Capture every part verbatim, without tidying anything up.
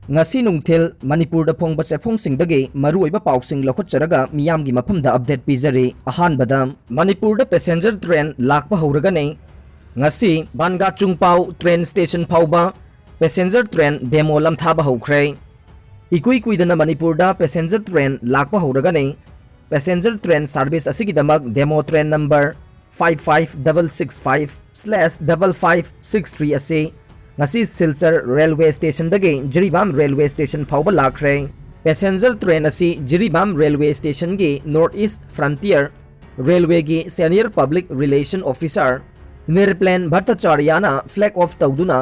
ꯉꯁꯤ ꯅꯨꯡꯊꯤꯜ ꯃꯅꯤꯄꯨꯔꯗ ꯐꯣꯡꯕ ꯆꯦꯐꯣꯡꯁꯤꯡꯗꯒꯤ ꯃꯔꯨꯑꯣꯏꯕ ꯄꯥꯎꯁꯤꯡ ꯂꯧꯈꯠꯆꯔꯒ ꯃꯤꯌꯥꯝꯒꯤ ꯃꯐꯝꯗ ꯑꯞꯗꯦꯠ ꯄꯤꯖꯔꯤ꯫ ꯑꯍꯥꯟꯕꯗ, ꯃꯅꯤꯄꯨꯔꯗ ꯄꯦꯁꯦꯟꯖꯔ ꯇ꯭ꯔꯦꯟ ꯂꯥꯛꯄ ꯍꯧꯔꯒꯅꯤ꯫ ꯉꯁꯤ ꯕꯥꯟꯒꯥ ꯆꯨꯡꯄꯥꯎ ꯇ꯭ꯔꯦꯟ ꯁ꯭ꯇꯦꯁꯟ ꯐꯥꯎꯕ ꯄꯦꯁꯦꯟꯖꯔ ꯇ꯭ꯔꯦꯟ ꯗꯦꯃꯣ ꯂꯝꯊꯥꯕ ꯍꯧꯈ꯭ꯔꯦ꯫ ꯏꯀꯨꯏ ꯀꯨꯏꯗꯅ ꯃꯅꯤꯄꯨꯔꯗ ꯄꯦꯁꯦꯟꯖꯔ ꯇ꯭ꯔꯦꯟ ꯂꯥꯛꯄ ꯍꯧꯔꯒꯅꯤ꯫ ꯄꯦꯁꯦꯟꯖꯔ ꯇ꯭ꯔꯦꯟ ꯁꯥꯔꯚꯤꯁ ꯑꯁꯤꯒꯤꯗꯃꯛ demo train number five five double six five slash double five six three ꯑꯁꯤ ꯉꯁꯤ ꯁꯤꯜꯆꯔ ꯔꯦꯜꯋꯦ ꯁ꯭ꯇꯦꯁꯟꯗꯒꯤ ꯖꯤꯔꯤꯕꯥꯝ ꯔꯦꯜꯋꯦ ꯁ꯭ꯇꯦꯁꯟ ꯐꯥꯎꯕ ꯂꯥꯛꯈ꯭ꯔꯦ꯫ ꯄꯦꯁꯦꯟꯖꯔ ꯇ꯭ꯔꯦꯟ ꯑꯁꯤ ꯖꯤꯔꯤꯕꯥꯝ ꯔꯦꯜꯋꯦ ꯁ꯭ꯇꯦꯁꯟꯒꯤ ꯅꯣꯔꯠ ꯏꯁ ꯐ꯭ꯔꯟꯇꯤꯌꯔ ꯔꯦꯜꯋꯦꯒꯤ senior public relation officer Nripen ꯚꯠꯇꯆꯥꯔꯌꯥꯅ ꯐ꯭ꯂꯦꯒ ꯑꯣꯐ ꯇꯧꯗꯨꯅ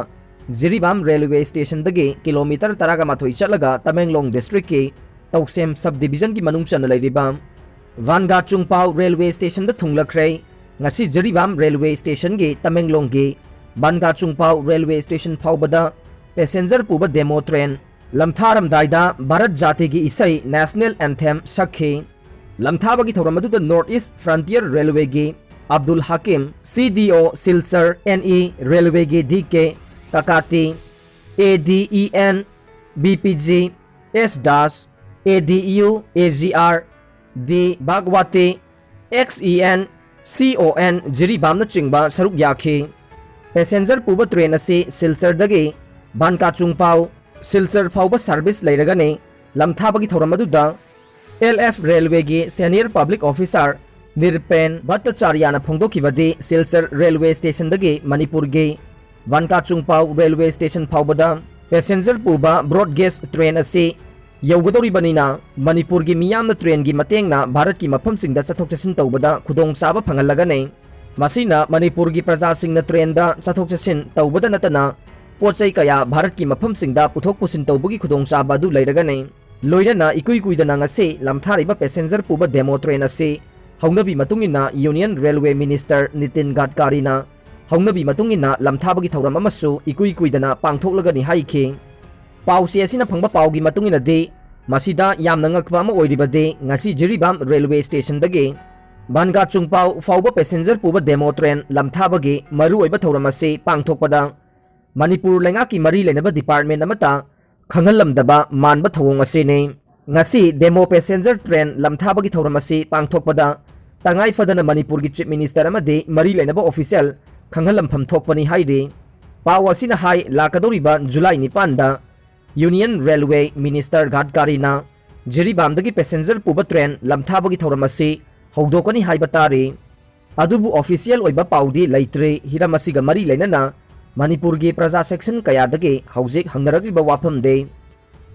ꯖꯤꯔꯤꯕꯥꯝ ꯔꯦꯜꯋꯦ ꯁ꯭ꯇꯦꯁꯟꯗꯒꯤ ꯀꯤꯂꯣꯃꯤꯇꯔ ꯇꯔꯥꯒ ꯃꯥꯊꯣꯏ ꯆꯠꯂꯒ ꯇꯃꯦꯡꯂꯣꯡ ꯗꯤꯁꯇ꯭ꯔꯤꯛꯀꯤ ꯇꯧꯁꯦꯝ ꯁꯕ ꯗꯤꯕꯤꯖꯟꯒꯤ ꯃꯅꯨꯡ ꯆꯟꯅ ꯂꯩꯔꯤꯕ ꯕꯥꯟꯒꯥ ꯆꯨꯡꯄꯥꯎ ꯔꯦꯜꯋꯦ ꯁ꯭ꯇꯦꯁꯟꯗ ꯊꯨꯡꯂꯈ꯭ꯔꯦ꯫ ꯉꯁꯤ ꯖꯤꯔꯤꯕꯥꯝ ꯔꯦꯜꯋꯦ ꯁ꯭ꯇꯦꯁꯟꯒꯤ ꯇꯃꯦꯡꯂꯣꯡꯒꯤ ꯕꯥꯟꯒꯥ ꯆꯨꯡꯄꯥꯎ ꯔꯦꯜꯋꯦ ꯁ꯭ꯇꯦꯁꯟ ꯐꯥꯎꯕꯗ ꯄꯦꯁꯦꯟꯖꯔ ꯄꯨꯕ ꯗꯦꯃꯣ ꯇ꯭ꯔꯦꯟ ꯂꯝꯊꯥꯔꯝꯗꯥꯏꯗ ꯚꯥꯔꯠ ꯖꯥꯇꯤꯒꯤ ꯏꯁꯩ ꯅꯦꯁꯅꯦꯜ ꯑꯦꯟꯊꯦꯝ ꯁꯛꯈꯤ꯫ ꯂꯝꯊꯥꯕꯒꯤ ꯊꯧꯔꯝ ꯑꯗꯨꯗ ꯅꯣꯔꯠ ꯏꯁ ꯐ꯭ꯔꯟꯇꯤꯌꯔ ꯔꯦꯜꯋꯦꯒꯤ ꯑꯕꯗꯨꯜ ꯍꯥꯀꯤꯝ, ꯁꯤ ꯗꯤ ꯑꯣ ꯁꯤꯜꯆꯔ ꯑꯦꯟ ꯏ ꯔꯦꯜꯋꯦꯒꯤ D K Kakati, A D E N B P G S Das, A D U A G R D Bhagawati, X E N C O and ꯖꯤꯔꯤꯕꯥꯝꯅꯆꯤꯡꯕ ꯁꯔꯨꯛ ꯌꯥꯈꯤ꯫ ꯄꯦꯁꯦꯟꯖꯔ ꯄꯨꯕ train ꯑꯁꯤ ꯁꯤꯜꯆꯔꯗꯒꯤ ꯕꯥꯟꯀꯥ ꯆꯨꯡꯄꯥꯎ, ꯁꯤꯜꯆꯔ ꯐꯥꯎꯕ ꯁꯥꯔꯚꯤꯁ ꯂꯩꯔꯒꯅꯤ꯫ ꯂꯝꯊꯥꯕꯒꯤ ꯊꯧꯔꯝ ꯑꯗꯨꯗ ꯑꯦꯜ ꯑꯦꯐ ꯔꯦꯜꯋꯦꯒꯤ ꯁꯦꯅꯤꯌꯔ ꯄꯕ꯭ꯂꯤꯛ ꯑꯣꯐꯤꯁꯥꯔ ꯅꯤꯔꯄꯦꯟ ꯚꯠꯇꯆꯥꯔꯌꯥꯅ ꯐꯣꯡꯗꯣꯛꯈꯤꯕꯗꯤ, ꯁꯤꯜꯆꯔ ꯔꯦꯜꯋꯦ ꯁ꯭ꯇꯦꯁꯟꯗꯒꯤ ꯃꯅꯤꯄꯨꯔꯒꯤ ꯕꯥꯟꯀꯥ ꯆꯨꯡꯄꯥꯎ ꯔꯦꯜꯋꯦ ꯁ꯭ꯇꯦꯁꯟ ꯐꯥꯎꯕꯗ ꯄꯦꯁꯦꯟꯖꯔ ꯄꯨꯕ ꯕ꯭ꯔꯣꯗ ꯒꯦꯖ ꯇ꯭ꯔꯦꯟ ꯑꯁꯤ ꯌꯧꯒꯗꯧꯔꯤꯕꯅꯤꯅ, ꯃꯅꯤꯄꯨꯔꯒꯤ ꯃꯤꯌꯥꯝꯅ ꯇ꯭ꯔꯦꯟꯒꯤ ꯃꯇꯦꯡꯅ ꯚꯥꯔꯠꯀꯤ ꯃꯐꯝꯁꯤꯡꯗ ꯆꯠꯊꯣꯛ ꯆꯠꯁꯤꯟ ꯇꯧꯕꯗ ꯈꯨꯗꯣꯡꯆꯥꯕ ꯐꯪꯍꯜꯂꯒꯅꯤ꯫ ꯃꯁꯤꯅ ꯃꯅꯤꯄꯨꯔꯒꯤ ꯄ꯭ꯔꯖꯥꯁꯤꯡꯅ ꯇ꯭ꯔꯦꯟꯗ ꯆꯠꯊꯣꯛ ꯆꯠꯁꯤꯟ ꯇꯧꯕꯗ ꯅꯠꯇꯅ, ꯄꯣꯠ ꯆꯩ ꯀꯌꯥ ꯚꯥꯔꯠꯀꯤ ꯃꯐꯝꯁꯤꯡꯗ ꯄꯨꯊꯣꯛ ꯄꯨꯁꯤꯟ ꯇꯧꯕꯒꯤ ꯈꯨꯗꯣꯡꯆꯥꯕ ꯑꯗꯨ ꯂꯩꯔꯒꯅꯤ꯫ ꯂꯣꯏꯅꯅ ꯏꯀꯨꯏ ꯀꯨꯏꯗꯅ ꯉꯁꯤ ꯂꯝꯊꯥꯔꯤꯕ ꯄꯦꯁꯦꯟꯖꯔ ꯄꯨꯕ ꯗꯦꯃꯣ ꯇ꯭ꯔꯦꯟ ꯑꯁꯤ ꯍꯧꯅꯕꯤ ꯃꯇꯨꯡ ꯏꯟꯅ ꯌꯨꯅꯤꯌꯟ ꯔꯦꯜꯋꯦ ꯃꯤꯅꯤꯁꯇꯔ ꯅꯤꯇꯤꯟ ꯒꯗꯀꯥꯔꯤꯅ ꯍꯧꯅꯕꯤ ꯃꯇꯨꯡ ꯏꯟꯅ ꯂꯝꯊꯥꯕꯒꯤ ꯊꯧꯔꯝ ꯑꯃꯁꯨ ꯏꯀꯨꯏ ꯀꯨꯏꯗꯅ ꯄꯥꯡꯊꯣꯛꯂꯒꯅꯤ ꯍꯥꯏꯈꯤ꯫ ꯄꯥꯎꯆꯦ ꯑꯁꯤꯅ ꯐꯪꯕ ꯄꯥꯎꯒꯤ ꯃꯇꯨꯡ ꯏꯟꯅꯗꯤ, ꯃꯁꯤꯗ ꯌꯥꯝꯅ ꯉꯛꯄ ꯑꯃ ꯑꯣꯏꯔꯤꯕꯗꯤ, ꯉꯁꯤ ꯖꯤꯔꯤꯕꯥꯝ ꯔꯦꯜꯋꯦ ꯁ꯭ꯇꯦꯁꯟꯗꯒꯤ ꯕꯥꯟꯒꯥ ꯆꯨꯡꯄꯥꯎ ꯐꯥꯎꯕ ꯄꯦꯁꯦꯟꯖꯔ ꯄꯨꯕ ꯗꯦꯃꯣ ꯇ꯭ꯔꯦꯟ ꯂꯝꯊꯥꯕꯒꯤ ꯃꯔꯨꯑꯣꯏꯕ ꯊꯧꯔꯝ ꯑꯁꯤ ꯄꯥꯡꯊꯣꯛꯄꯗ ꯃꯅꯤꯄꯨꯔ ꯂꯩꯉꯥꯛꯀꯤ ꯃꯔꯤ ꯂꯩꯅꯕ ꯗꯤꯄꯥꯔꯠꯃꯦꯟ ꯑꯃꯠꯇ ꯈꯪꯍꯜꯂꯝꯗꯕ ꯃꯥꯟꯕ ꯊꯧꯑꯣꯡ ꯑꯁꯤꯅꯤ꯫ ꯉꯁꯤ demo passenger train ꯂꯝꯊꯥꯕꯒꯤ ꯊꯧꯔꯝ ꯑꯁꯤ ꯄꯥꯡꯊꯣꯛꯄꯗ ꯇꯉꯥꯏ ꯐꯗꯅ ꯃꯅꯤꯄꯨꯔꯒꯤ Chief Minister ꯑꯃꯗꯤ ꯃꯔꯤ ꯂꯩꯅꯕ official ꯈꯪꯍꯜꯂꯝꯐꯝ ꯊꯣꯛꯄꯅꯤ ꯍꯥꯏꯔꯤ꯫ ꯄꯥꯎ ꯑꯁꯤꯅ ꯍꯥꯏ, ꯂꯥꯛꯀꯗꯧꯔꯤꯕ ꯖꯨꯂꯥꯏ ꯅꯤꯄꯥꯟꯗ Union Railway Minister ꯒꯗꯀꯥꯔꯤꯅ ꯖꯤꯔꯤꯕꯥꯝꯗꯒꯤ passenger ꯄꯨꯕ train ꯂꯝꯊꯥꯕꯒꯤ ꯊꯧꯔꯝ ꯑꯁꯤ ꯍꯧꯗꯣꯛꯀꯅꯤ ꯍꯥꯏꯕ ꯇꯥꯔꯤ꯫ ꯑꯗꯨꯕꯨ official ꯑꯣꯏꯕ ꯄꯥꯎꯗꯤ ꯂꯩꯇ꯭ꯔꯤ꯫ ꯍꯤꯔꯝ ꯑꯁꯤꯒ ꯃꯔꯤ ꯂꯩꯅꯅ ꯃꯅꯤꯄꯨꯔꯒꯤ ꯄ꯭ꯔꯖꯥ section ꯀꯌꯥꯗꯒꯤ ꯍꯧꯖꯤꯛ ꯍꯪꯅꯔꯛꯂꯤꯕ ꯋꯥꯐꯝꯗꯤ,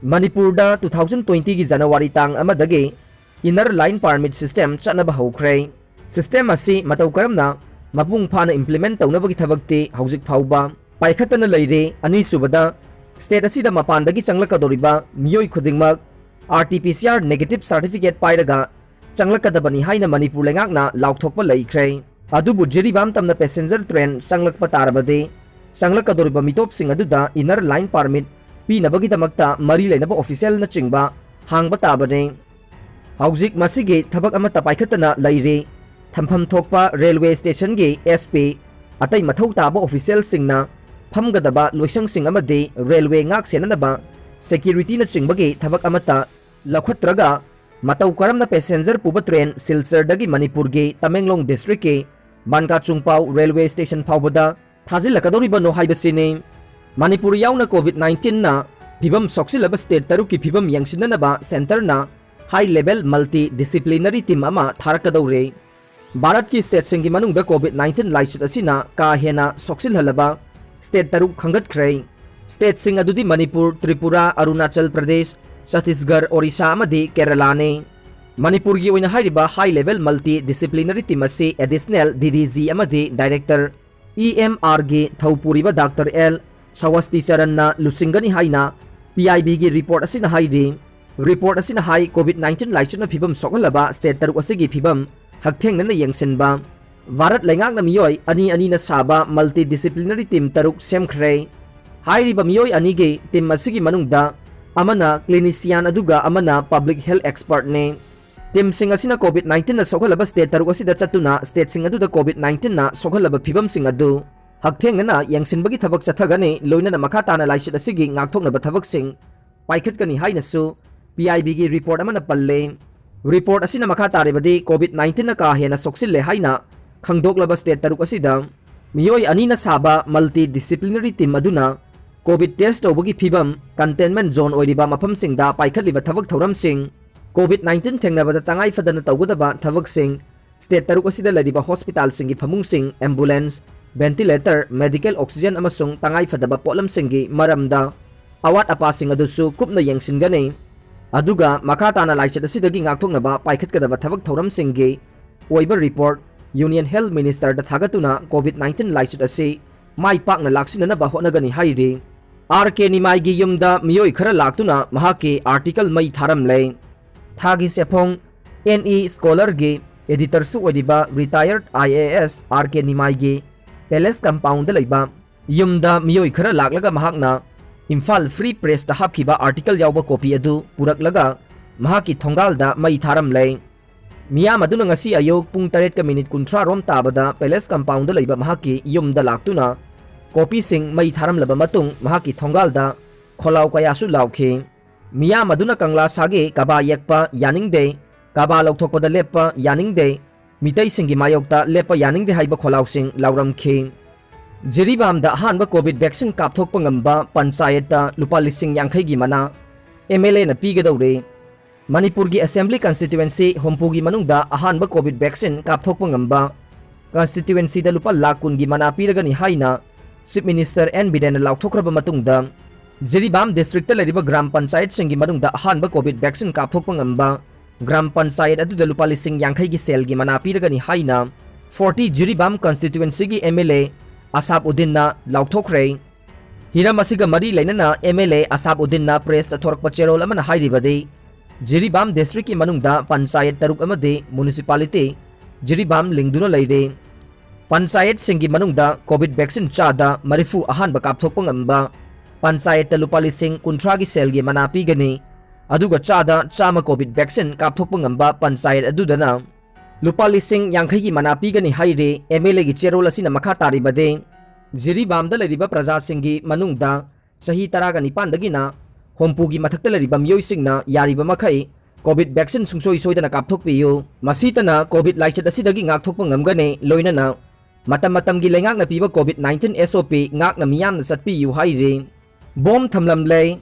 ꯃꯅꯤꯄꯨꯔꯗ two thousand twenty ꯒꯤ ꯖꯅꯋꯥꯔꯤ ꯇꯥꯡ ꯑꯃꯗꯒꯤ Inner Line Permit system ꯆꯠꯅꯕ ꯍꯧꯈ꯭ꯔꯦ꯫ System ꯑꯁꯤ ꯃꯇꯧ ꯀꯔꯝꯅ ꯃꯄꯨꯡ ꯐꯥꯅ implement ꯇꯧꯅꯕꯒꯤ ꯊꯕꯛꯇꯤ ꯍꯧꯖꯤꯛ ꯐꯥꯎꯕ ꯄꯥꯏꯈꯠꯇꯅ ꯂꯩꯔꯤ꯫ ꯑꯅꯤꯁꯨꯕꯗ, state ꯑꯁꯤꯗ ꯃꯄꯥꯟꯗꯒꯤ ꯆꯪꯂꯛꯀꯗꯧꯔꯤꯕ ꯃꯤꯑꯣꯏ ꯈꯨꯗꯤꯡꯃꯛ R T P C R negative certificate ꯄꯥꯏꯔꯒ ꯆꯪꯂꯛꯀꯗꯕꯅꯤ ꯍꯥꯏꯅ ꯃꯅꯤꯄꯨꯔ ꯂꯩꯉꯥꯛꯅ ꯂꯥꯎꯊꯣꯛꯄ ꯂꯩꯈ꯭ꯔꯦ꯫ ꯑꯗꯨꯕꯨ ꯖꯤꯔꯤꯕꯥꯝ ꯇꯝꯅ passenger train ꯆꯪꯂꯛꯄ ꯇꯥꯔꯕꯗꯤ, ꯆꯪꯂꯛꯀꯗꯧꯔꯤꯕ ꯃꯤꯇꯣꯞꯁꯤꯡ ꯑꯗꯨꯗ Inner Line Permit ꯄꯤꯅꯕꯒꯤꯗꯃꯛꯇ ꯃꯔꯤ ꯂꯩꯅꯕ official ꯅꯆꯤꯡꯕ ꯍꯥꯡꯕ ꯇꯥꯕꯅꯤ꯫ ꯍꯧꯖꯤꯛ ꯃꯁꯤꯒꯤ ꯊꯕꯛ ꯑꯃꯠꯇ ꯄꯥꯏꯈꯠꯇꯅ ꯂꯩꯔꯤ꯫ ꯊꯝꯐꯝ ꯊꯣꯛꯄ railway station ꯒꯤ S P, ꯑꯇꯩ ꯃꯊꯧ ꯇꯥꯕ official ꯁꯤꯡꯅ ꯐꯝꯒꯗꯕ ꯂꯣꯏꯁꯪꯁꯤꯡ ꯑꯃꯗꯤ railway ꯉꯥꯛ ꯁꯦꯟꯅꯅꯕ security ꯅꯆꯤꯡꯕꯒꯤ ꯊꯕꯛ ꯑꯃꯠꯇ ꯂꯧꯈꯠꯇ꯭ꯔꯒ, ꯃꯇꯧ ꯀꯔꯝꯅ passenger ꯄꯨꯕ train ꯁꯤꯜꯆꯔꯗꯒꯤ ꯃꯅꯤꯄꯨꯔꯒꯤ ꯇꯃꯦꯡꯂꯣꯡ district ꯀꯤ ꯕꯥꯟꯀꯥꯆꯨꯡꯄꯥꯎ railway station ꯐꯥꯎꯕꯗ ꯊꯥꯖꯤꯜꯂꯛꯀꯗꯧꯔꯤꯕꯅꯣ ꯍꯥꯏꯕꯁꯤꯅꯤ꯫ ꯃꯅꯤꯄꯨꯔ ꯌꯥꯎꯅ COVID nineteen ꯅ ꯐꯤꯕꯝ ꯁꯣꯛꯆꯤꯜꯂꯕ state ꯇꯔꯨꯛꯀꯤ ꯐꯤꯕꯝ ꯌꯦꯡꯁꯤꯟꯅꯅꯕ centre ꯅ high level multi disciplinary team ꯑꯃ ꯊꯥꯔꯛꯀꯗꯧꯔꯦ꯫ ꯚꯥꯔꯠꯀꯤ state ꯁꯤꯡꯒꯤ ꯃꯅꯨꯡꯗ COVID nineteen ꯂꯥꯏꯆꯠ ꯑꯁꯤꯅ ꯀꯥ ꯍꯦꯟꯅ ꯁꯣꯛꯆꯤꯜꯍꯜꯂꯕ state ꯇꯔꯨꯛ ꯈꯟꯒꯠꯈ꯭ꯔꯦ꯫ State ꯁꯤꯡ ꯑꯗꯨꯗꯤ ꯃꯅꯤꯄꯨꯔ, ꯇ꯭ꯔꯤꯄꯨꯔꯥ, ꯑꯔꯨꯅꯥꯆꯜ ꯄ꯭ꯔꯗꯦꯁ, ꯆꯇꯤꯁꯒꯔ, ꯑꯣꯔꯤꯁꯥ ꯑꯃꯗꯤ ꯀꯦꯔꯂꯥꯅꯤ꯫ ꯃꯅꯤꯄꯨꯔꯒꯤ ꯑꯣꯏꯅ ꯍꯥꯏꯔꯤꯕ high level multi disciplinary team ꯑꯁꯤ additional D D G ꯑꯃꯗꯤ director E M R ꯒꯤ ꯊꯧ ꯄꯨꯔꯤꯕ Doctor L ꯁꯋꯁꯇꯤ ꯆꯔꯟꯅ ꯂꯨꯆꯤꯡꯒꯅꯤ ꯍꯥꯏꯅ P I B ꯒꯤ report ꯑꯁꯤꯅ ꯍꯥꯏꯔꯤ꯫ Report ꯑꯁꯤꯅ ꯍꯥꯏ, COVID nineteen ꯂꯥꯏꯆꯠꯅ ꯐꯤꯕꯝ ꯁꯣꯛꯍꯜꯂꯕ state ꯇꯔꯨꯛ ꯑꯁꯤꯒꯤ ꯐꯤꯕꯝ ꯍꯛꯊꯦꯡꯅꯅ ꯌꯦꯡꯁꯤꯟꯕ, ꯚꯥꯔꯠ ꯂꯩꯉꯥꯛꯅ ꯃꯤꯑꯣꯏ ꯑꯅꯤ ꯑꯅꯤꯅ ꯁꯥꯕ multi disciplinary team ꯇꯔꯨꯛ ꯁꯦꯝꯈ꯭ꯔꯦ꯫ ꯍꯥꯏꯔꯤꯕ ꯃꯤꯑꯣꯏ ꯑꯅꯤꯒꯤ team ꯑꯁꯤꯒꯤ ꯃꯅꯨꯡꯗ ꯑꯃꯅ clinician ꯑꯗꯨꯒ ꯑꯃꯅ public health expert ꯅꯤ꯫ Team ꯁꯤꯡ ꯑꯁꯤꯅ COVID nineteen ꯅ ꯁꯣꯛꯍꯜꯂꯕ state ꯇꯔꯨꯛ ꯑꯁꯤꯗ ꯆꯠꯇꯨꯅ state ꯁꯤꯡ ꯑꯗꯨꯗ COVID nineteen ꯅ ꯁꯣꯛꯍꯜꯂꯕ ꯐꯤꯕꯝꯁꯤꯡ ꯑꯗꯨ ꯍꯛꯊꯦꯡꯅꯅ ꯌꯦꯡꯁꯤꯟꯕꯒꯤ ꯊꯕꯛ ꯆꯠꯊꯒꯅꯤ, ꯂꯣꯏꯅꯅ ꯃꯈꯥ ꯇꯥꯅ ꯂꯥꯏꯆꯠ ꯑꯁꯤꯒꯤ ꯉꯥꯛꯊꯣꯛꯅꯕ ꯊꯕꯛꯁꯤꯡ ꯄꯥꯏꯈꯠꯀꯅꯤ ꯍꯥꯏꯅꯁꯨ P I Bꯒꯤ report ꯑꯃꯅ ꯄꯜꯂꯦ꯫ Report ꯑꯁꯤꯅ ꯃꯈꯥ ꯇꯥꯔꯤꯕꯗꯤ COVID nineteenꯅ ꯀꯥ ꯍꯦꯟꯅ ꯁꯣꯛꯆꯤꯜꯂꯦ ꯍꯥꯏꯅ ꯈꯪꯗꯣꯛꯂꯕ state ꯇꯔꯨꯛ ꯑꯁꯤꯗ ꯃꯤꯑꯣꯏ ꯑꯅꯤꯅ ꯁꯥꯕ multidisciplinary team ꯑꯗꯨꯅ COVID test ꯇꯧꯕꯒꯤ ꯐꯤꯕꯝ containment zone ꯑꯣꯏꯔꯤꯕ ꯃꯐꯝꯁꯤꯡꯗ ꯄꯥꯏꯈꯠꯂꯤꯕ ꯊꯕꯛ ꯊꯧꯔꯝꯁꯤꯡ, COVID nineteen ꯊꯦꯡꯅꯕꯗ ꯇꯉꯥꯏ ꯐꯗꯅ ꯇꯧꯒꯗꯕ ꯊꯕꯛꯁꯤꯡ, state ꯇꯔꯨꯛ ꯑꯁꯤꯗ ꯂꯩꯔꯤꯕ hospitalꯁꯤꯡꯒꯤ ꯐꯃꯨꯡꯁꯤꯡ, ambulance, ventilator, medical oxygen ꯑꯃꯁꯨꯡ ꯇꯉꯥꯏ ꯐꯗꯕ ꯄꯣꯠꯂꯝꯁꯤꯡꯒꯤ ꯃꯔꯝꯗ ꯑꯋꯥꯠ ꯑꯄꯥꯁꯤꯡ ꯑꯗꯨꯁꯨ ꯀꯨꯞꯅ ꯌꯦꯡꯁꯤꯟꯒꯅꯤ꯫ ꯑꯗꯨꯒ ꯃꯈꯥ ꯇꯥꯅ ꯂꯥꯏꯆꯠ ꯑꯁꯤꯗꯒꯤ ꯉꯥꯛꯊꯣꯛꯅꯕ ꯄꯥꯏꯈꯠꯀꯗꯕ ꯊꯕꯛ ꯊꯧꯔꯝꯁꯤꯡꯒꯤ ꯑꯣꯏꯕ report Union Health Ministerꯗ ꯊꯥꯒꯠꯇꯨꯅ COVID nineteen ꯂꯥꯏꯆꯠ ꯑꯁꯤ ꯃꯥꯏ ꯄꯥꯛꯅ ꯂꯥꯛꯁꯤꯟꯅꯅꯕ ꯍꯣꯠꯅꯒꯅꯤ ꯍꯥꯏꯔꯤ꯫ R K ꯅꯤꯃꯥꯏꯒꯤ ꯌꯨꯝꯗ ꯃꯤꯑꯣꯏ ꯈꯔ ꯂꯥꯛꯇꯨꯅ ꯃꯍꯥꯛꯀꯤ article ꯃꯩ ꯊꯥꯔꯝꯂꯦ꯫ ꯊꯥꯒꯤ ꯁꯦꯐꯣꯡ N E Scholarꯒꯤ editorꯁꯨ ꯑꯣꯏꯔꯤꯕ retired I A S R K ꯅꯤꯃꯥꯏꯒꯤ palace compoundꯗ ꯂꯩꯕ ꯌꯨꯝꯗ ꯃꯤꯑꯣꯏ ꯈꯔ ꯂꯥꯛꯂꯒ ꯃꯍꯥꯛꯅ ꯏꯝꯐꯥꯜ Free Pressꯇ ꯍꯥꯞꯈꯤꯕ article ꯌꯥꯎꯕ copy ꯑꯗꯨ ꯄꯨꯔꯛꯂꯒ ꯃꯍꯥꯛꯀꯤ ꯊꯣꯡꯒꯥꯜꯗ ꯃꯩ ꯊꯥꯔꯝꯂꯦ꯫ ꯃꯤꯌꯥꯝ ꯑꯗꯨꯅ ꯉꯁꯤ ꯑꯌꯨꯛ ꯄꯨꯡ ꯇꯔꯦꯠꯀ minute ꯀꯨꯟꯊ꯭ꯔꯥ ꯔꯣꯝ ꯇꯥꯕꯗ palace compoundꯗ ꯂꯩꯕ ꯃꯍꯥꯛꯀꯤ ꯌꯨꯝꯗ ꯂꯥꯛꯇꯨꯅ copyꯁꯤꯡ ꯃꯩ ꯊꯥꯔꯝꯂꯕ ꯃꯇꯨꯡ ꯃꯍꯥꯛꯀꯤ ꯊꯣꯡꯒꯥꯜꯗ ꯈꯣꯜꯂꯥꯎ ꯀꯌꯥꯁꯨ ꯂꯥꯎꯈꯤ꯫ ꯃꯤꯌꯥꯝ ꯑꯗꯨꯅ ꯀꯪꯂꯥ ꯁꯥꯒꯤ ꯀꯕꯥ ꯌꯦꯛꯄ ꯌꯥꯅꯤꯡꯗꯦ, ꯀꯕꯥ ꯂꯧꯊꯣꯛꯄꯗ ꯂꯦꯞꯄ ꯌꯥꯅꯤꯡꯗꯦ, ꯃꯤꯇꯩꯁꯤꯡꯒꯤ ꯃꯥꯌꯣꯛꯇ ꯂꯦꯞꯄ ꯌꯥꯅꯤꯡꯗꯦ ꯍꯥꯏꯕ ꯈꯣꯜꯂꯥꯎꯁꯤꯡ ꯂꯥꯎꯔꯝꯈꯤ꯫ ꯖꯤꯔꯤꯕꯥꯝꯗ ꯑꯍꯥꯟꯕ COVID vaccine ꯀꯥꯞꯊꯣꯛꯄ ꯉꯝꯕ ꯄꯟꯆꯥꯌꯠꯇ ꯂꯨꯄꯥ ꯂꯤꯁꯤꯡ ꯌꯥꯡꯈꯩꯒꯤ ꯃꯅꯥ M L Aꯅ ꯄꯤꯒꯗꯧꯔꯦ꯫ ꯃꯅꯤꯄꯨꯔꯒꯤ Assembly Constituency ꯍꯨꯝꯐꯨꯒꯤ ꯃꯅꯨꯡꯗ ꯑꯍꯥꯟꯕ COVID vaccine ꯀꯥꯞꯊꯣꯛꯄ ꯉꯝꯕ constituencyꯗ ꯂꯨꯄꯥ ꯂꯥꯈ ꯀꯨꯟꯒꯤ ꯃꯅꯥ ꯄꯤꯔꯒꯅꯤ ꯍꯥꯏꯅ Chief Minister N ꯕꯤꯔꯦꯟꯅ ꯂꯥꯎꯊꯣꯛꯈ꯭ꯔꯕ ꯃꯇꯨꯡꯗ, ꯖꯤꯔꯤꯕꯥꯝ districtꯇ ꯂꯩꯔꯤꯕ ꯒ꯭ꯔꯥꯝ ꯄꯟꯆꯥꯌꯠꯁꯤꯡꯒꯤ ꯃꯅꯨꯡꯗ ꯑꯍꯥꯟꯕ COVID vaccine ꯀꯥꯞꯊꯣꯛꯄ ꯉꯝꯕ ꯒ꯭ꯔꯥꯝ ꯄꯟꯆꯥꯌꯠ ꯑꯗꯨꯗ ꯂꯨꯄꯥ ꯂꯤꯁꯤꯡ ꯌꯥꯡꯈꯩꯒꯤ ꯁꯦꯜꯒꯤ ꯃꯅꯥ ꯄꯤꯔꯒꯅꯤ ꯍꯥꯏꯅ forty Jiribam constituencyꯒꯤ M L A ꯑꯁꯥꯞ ꯎꯗꯤꯟꯅ ꯂꯥꯎꯊꯣꯛꯈ꯭ꯔꯦ꯫ ꯍꯤꯔꯝ ꯑꯁꯤꯒ ꯃꯔꯤ ꯂꯩꯅꯅ M L A ꯑꯁꯥꯞ ꯎꯗꯤꯟꯅ pressꯇ ꯊꯣꯔꯛꯄ ꯆꯦꯔꯣꯜ ꯑꯃꯅ ꯍꯥꯏꯔꯤꯕꯗꯤ, ꯖꯤꯔꯤꯕꯥꯝ districtꯀꯤ ꯃꯅꯨꯡꯗ ꯄꯟꯆꯥꯌꯠ ꯇꯔꯨꯛ ꯑꯃꯗꯤ municipality ꯖꯤꯔꯤꯕꯥꯝ ꯂꯤꯡꯗꯨꯅ ꯂꯩꯔꯤ꯫ ꯄꯟꯆꯥꯌꯠꯁꯤꯡꯒꯤ ꯃꯅꯨꯡꯗ COVID vaccine ꯆꯥꯗ ꯃꯔꯤꯐꯨ ꯑꯍꯥꯟꯕ ꯀꯥꯞꯊꯣꯛꯄ ꯉꯝꯕ ꯄꯟꯆꯥꯌꯠꯇ ꯂꯨꯄꯥ ꯂꯤꯁꯤꯡ ꯀꯨꯟꯊ꯭ꯔꯥꯒꯤ ꯁꯦꯜꯒꯤ ꯃꯅꯥ ꯄꯤꯒꯅꯤ꯫ ꯑꯗꯨꯒ ꯆꯥꯗ ꯆꯥꯝꯃ COVID vaccine ꯀꯥꯞꯊꯣꯛꯄ ꯉꯝꯕ ꯄꯟꯆꯥꯌꯠ ꯑꯗꯨꯗꯅ ꯂꯨꯄꯥ ꯂꯤꯁꯤꯡ ꯌꯥꯡꯈꯩꯒꯤ ꯃꯅꯥ ꯄꯤꯒꯅꯤ ꯍꯥꯏꯔꯤ꯫ M L Aꯒꯤ ꯆꯦꯔꯣꯜ ꯑꯁꯤꯅ ꯃꯈꯥ ꯇꯥꯔꯤꯕꯗꯤ, ꯖꯤꯔꯤꯕꯥꯝꯗ ꯂꯩꯔꯤꯕ ꯄ꯭ꯔꯖꯥꯁꯤꯡꯒꯤ ꯃꯅꯨꯡꯗ ꯆꯍꯤ ꯇꯔꯥꯒ ꯅꯤꯄꯥꯟꯗꯒꯤꯅ ꯍꯨꯝꯐꯨꯒꯤ ꯃꯊꯛꯇ ꯂꯩꯔꯤꯕ ꯃꯤꯑꯣꯏꯁꯤꯡꯅ ꯌꯥꯔꯤꯕ ꯃꯈꯩ COVID vaccine ꯁꯨꯡꯁꯣꯏ ꯁꯣꯏꯗꯅ ꯀꯥꯞꯊꯣꯛꯄꯤꯌꯨ꯫ ꯃꯁꯤꯇꯅ COVID ꯂꯥꯏꯆꯠ ꯑꯁꯤꯗꯒꯤ ꯉꯥꯛꯊꯣꯛꯄ ꯉꯝꯒꯅꯤ, ꯂꯣꯏꯅꯅ ꯃꯇꯝ ꯃꯇꯝꯒꯤ ꯂꯩꯉꯥꯛꯅ ꯄꯤꯕ COVID nineteen SOP ꯉꯥꯛꯅ ꯃꯤꯌꯥꯝꯅ ꯆꯠꯄꯤꯌꯨ ꯍꯥꯏꯔꯤ꯫ ꯕꯣꯝ ꯊꯝꯂꯝꯂꯦ꯫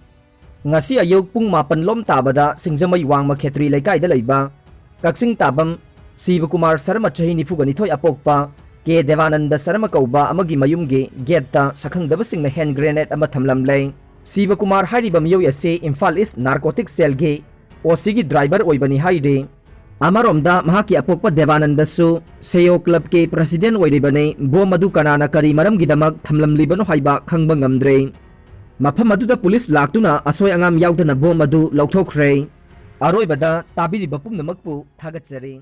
ꯉꯁꯤ ꯑꯌꯨꯛ ꯄꯨꯡ ꯃꯥꯄꯟ ꯂꯣꯝ ꯇꯥꯕꯗ ꯁꯤꯡꯖꯃꯩ ꯋꯥꯡꯃ ꯈꯦꯇ꯭ꯔꯤ ꯂꯩꯀꯥꯏꯗ ꯂꯩꯕ ꯀꯛꯆꯤꯡ ꯇꯥꯕꯝ ꯁꯤꯕꯀꯨꯃꯥꯔ ꯁꯔꯃ, ꯆꯍꯤ ꯅꯤꯐꯨꯒ ꯅꯤꯊꯣꯏ ꯑꯄꯣꯛꯄ, ꯀꯦ ꯗꯦꯕꯥꯅꯟꯗ ꯁꯔꯃ ꯀꯧꯕ ꯑꯃꯒꯤ ꯃꯌꯨꯝꯒꯤ ꯒꯦꯠꯇ ꯁꯛꯈꯪꯗꯕꯁꯤꯡꯅ ꯍꯦꯟ ꯒ꯭ꯔꯦꯅꯦꯗ ꯑꯃ ꯊꯝꯂꯝꯂꯦ꯫ ꯁꯤꯕꯀꯨꯃꯥꯔ ꯍꯥꯏꯔꯤꯕ ꯃꯤꯑꯣꯏ ꯑꯁꯤ ꯏꯝꯐꯥꯜ ꯏꯁ ꯅꯥꯔꯀꯣꯇꯤꯛ ꯁꯦꯜꯒꯤ ꯑꯣ ꯁꯤꯒꯤ ꯗ꯭ꯔꯥꯏꯚꯔ ꯑꯣꯏꯕꯅꯤ ꯍꯥꯏꯔꯤ꯫ ꯑꯃꯔꯣꯝꯗ, ꯃꯍꯥꯛꯀꯤ ꯑꯄꯣꯛꯄ ꯗꯦꯕꯥꯅꯟꯗꯁꯨ ꯁꯦꯌꯣ ꯀ꯭ꯂꯕꯀꯤ ꯄ꯭ꯔꯁꯤꯗꯦꯟ ꯑꯣꯏꯔꯤꯕꯅꯤ꯫ ꯕꯣꯝ ꯑꯗꯨ ꯀꯅꯥꯅ ꯀꯔꯤ ꯃꯔꯝꯒꯤꯗꯃꯛ ꯊꯝꯂꯝꯂꯤꯕꯅꯣ ꯍꯥꯏꯕ ꯈꯪꯕ ꯉꯝꯗ꯭ꯔꯦ꯫ ꯃꯐꯝ ꯑꯗꯨꯗ ꯄꯨꯂꯤꯁ ꯂꯥꯛꯇꯨꯅ ꯑꯁꯣꯏ ꯑꯉꯥꯝ ꯌꯥꯎꯗꯅ ꯕꯣꯝ ꯑꯗꯨ ꯂꯧꯊꯣꯛꯈ꯭ꯔꯦ꯫ ꯑꯔꯣꯏꯕꯗ ꯇꯥꯕꯤꯔꯤꯕ ꯄꯨꯝꯅꯃꯛꯄꯨ ꯊꯥꯒꯠꯆꯔꯤ꯫